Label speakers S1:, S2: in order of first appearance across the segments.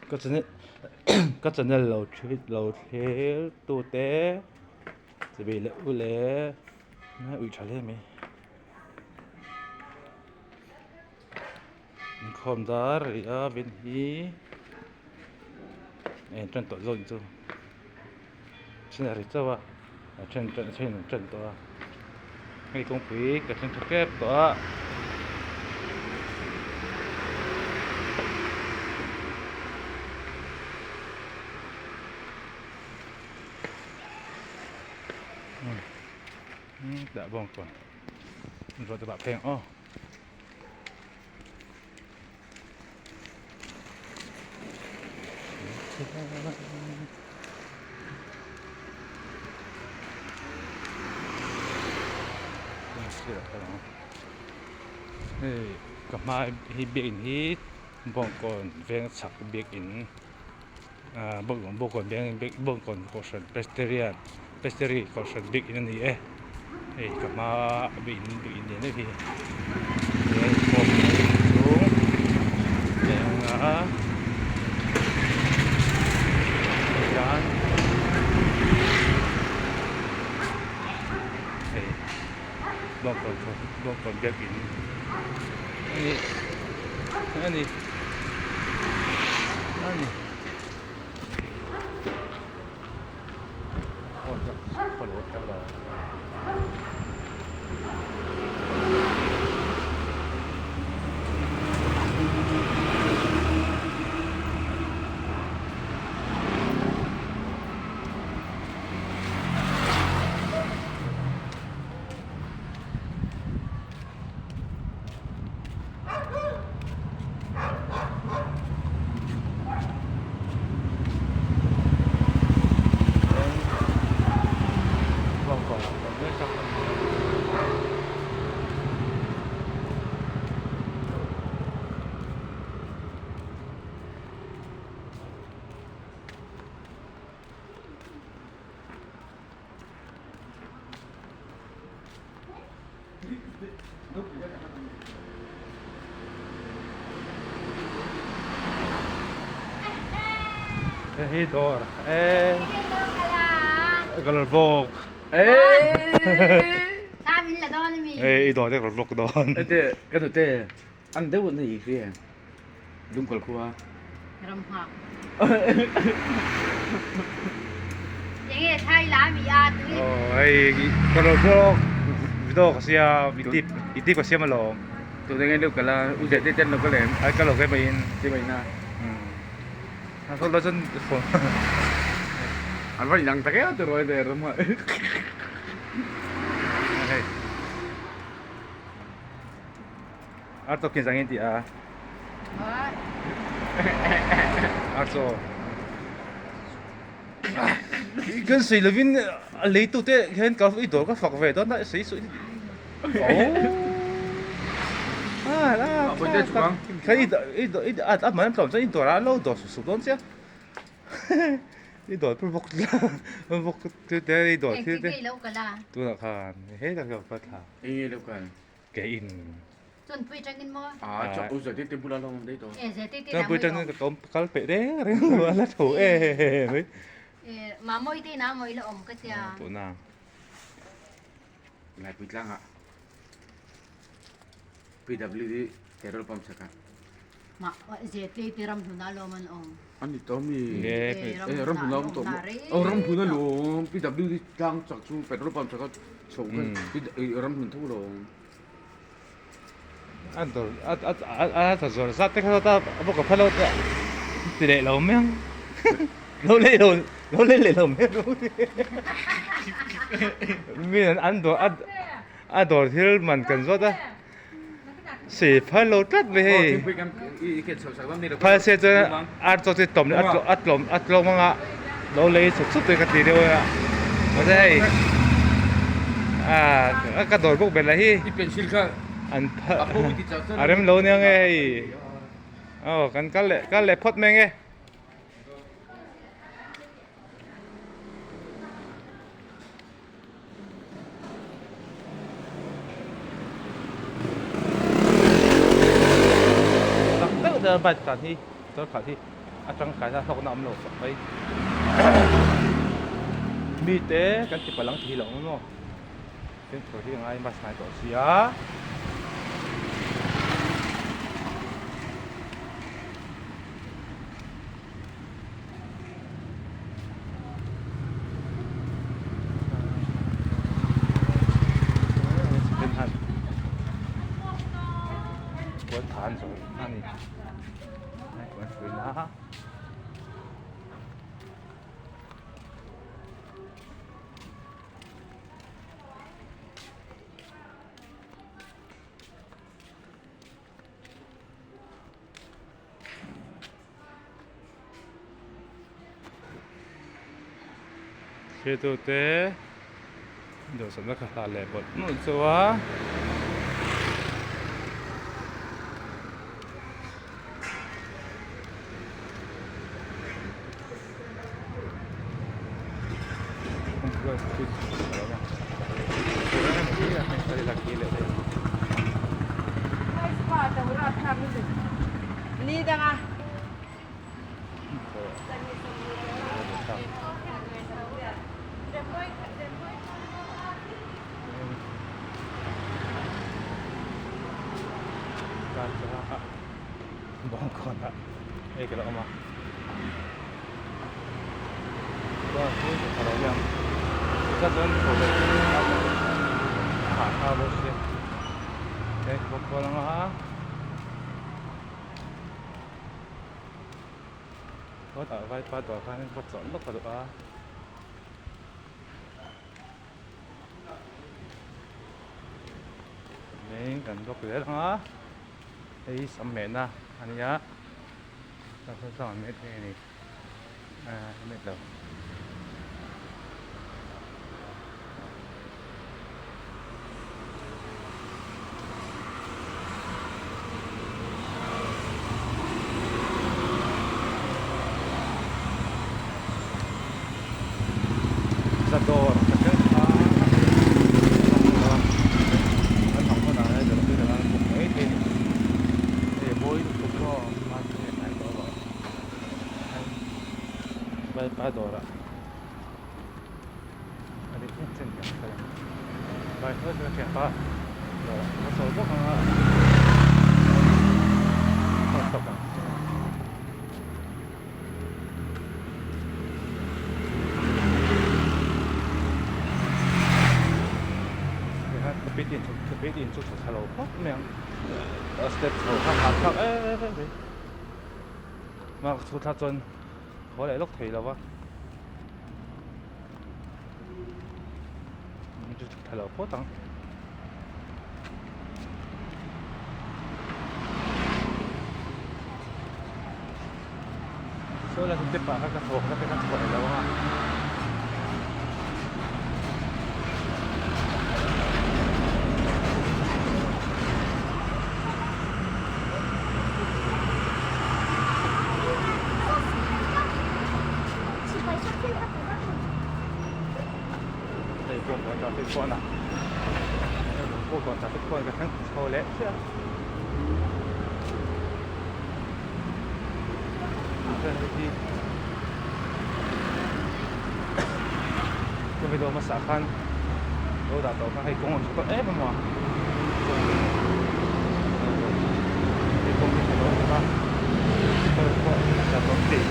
S1: Ka channel ka channel lo thlir lo thlir tute chibai leh u le ui tha hle mai inkhawm dar a ri a vin hi a in tan tawh zawk chu then a ri chauh a a then a then an tan tawh a hei kawngpui ka thleng tha tep tawh a. Dah bawng chuan ruah te bah pheng aw. Hei ka hma hi biakin hi Bawngkawn veng chhak biakin ah Bawngkawn veng Bawngkawn kohhran Presbyterian Presbytery kohhran biakin a ni e hei ka hma biakin biakin lian deuh hi Bawngkawn biakin a ni a ni a ni. Hei hi dawr e ka lo vlog hei i dawr te ka lo vlog dawn
S2: Ete ka nute an deuh an nei hria lungkal khua
S1: Aw hei ka lo vlog video ka siam i tip i tip ka siam alawm
S2: Tuna nge lo kal a u zet te lo kal em
S1: ai ka lo ke mai in
S2: ti mai na
S1: a saw lo chuan phone
S2: an va inang tak em tiraw hei ram ah
S1: hei ar chaw khin zangin ti a ar chaw kan sawi lovin a leitu te hian ka i dawr ka fak ve dawn a sawi sawi a man tlawm chuan i dawr ah lo dawr sup sup dawn chiah i dawr pawh vawk vawk te i dawr thil te tunah khan hei tak hian ka thla ke in Chuanpui atangin ka awm kal peih reng reng lo a la tho em mai. Tuna.
S2: Laipui tlangah PWD petrol pump chhakah. An ni tawh mi? Eh ramhlun a awm tawh maw? Aw ramhlun a lawm PWD tlang chak chu petrol pump chhakah chho khan ramhlun tho lawm.
S1: A dawr a a a a zawr zat te kha ta a bawk a phal lo te ti leh lo mai ang lo lei lo lo lei leh lo mai ang mi an dawr a a dawr thil man kan zawt a sei phal lo tlat mai hei phal se chuan ar chaw chu tlawm a tlawm a tlawm a tlawm anga lo lei chuk chuk te ka ti deuh a mahse hei ah ka dawr bawk ber lah hi an a rem lo nia nge hei aw kan kal leh kal leh phawt mai nge. Tak deuh deuh a bike tlan hi motor khalh hi. a tangkaina hlawkna awm lo khawp mai. Mite kan ti palang thei lo ang maw? Fimkhur hi a ngai bus hnai tawh sia. Puan than zawrh a ni puan hruina Thliatute dawhsan kha hlah leh bawlh hmuh chu a. Bawngkawnah hei ka lo awm a chuan chu ka lo liam chuan chuan thaw leh hah bawk sia hei ka kual ang a. Kawtah vaipa dawr khan va chawlh lawk a duh a. Meng kan bawk zel ang a hei sam mehna a ni a saw an met thei a ni ah a met lo. Zadawr ka thleng kha an hmang hunah hian dawr tui dang an buk mai thei a ni hei a mawi lutuk maw mahse hei a hnai tawh erawh vaipa dawrah a dik em chen hian ka lang vai ho chu ka thianpa dawrah ka sawi bawk ang a tawk ang. Tikhan chu tha lo khawp mai ang a step chho kha hahthlak em em mai mark chhut thla chuan haw leh lawk thei lo va chu tha lo phawt ang. Saw lai step ah khan ka chho kha ka chhuah leh lo ang a. Hei bawngkawn traffic pawn a bawngkawn traffic pawn ka thleng chho leh chiah a hei hi ka video hmasa khan lo dah tawh kha hei kawng a tha tawh em em a hei kawng hi tha tawh em a pawh tha tawh thei.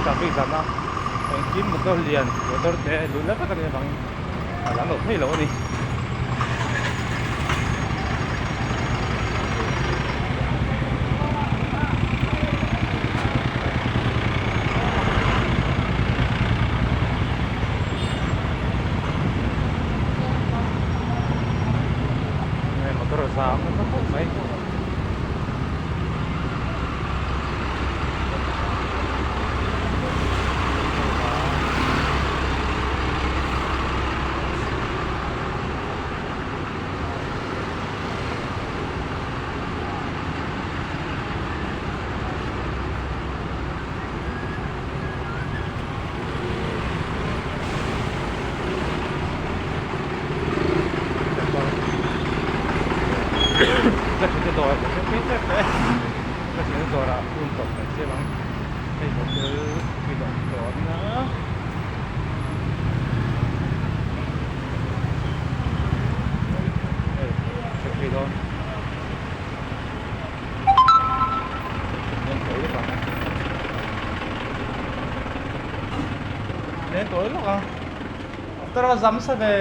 S1: traffic jam a engkim motor lian motor te lut lek vek a nih avangin a lam lo thei lo a ni. Motor a zam nasa khawp mai. Ka thian dawrah hun tawp kan siam ang hei hotel tui dawh dawn a hei ka phei dawn nen tawi lawk ang nen tawi lawk ang motor a zam sa ve.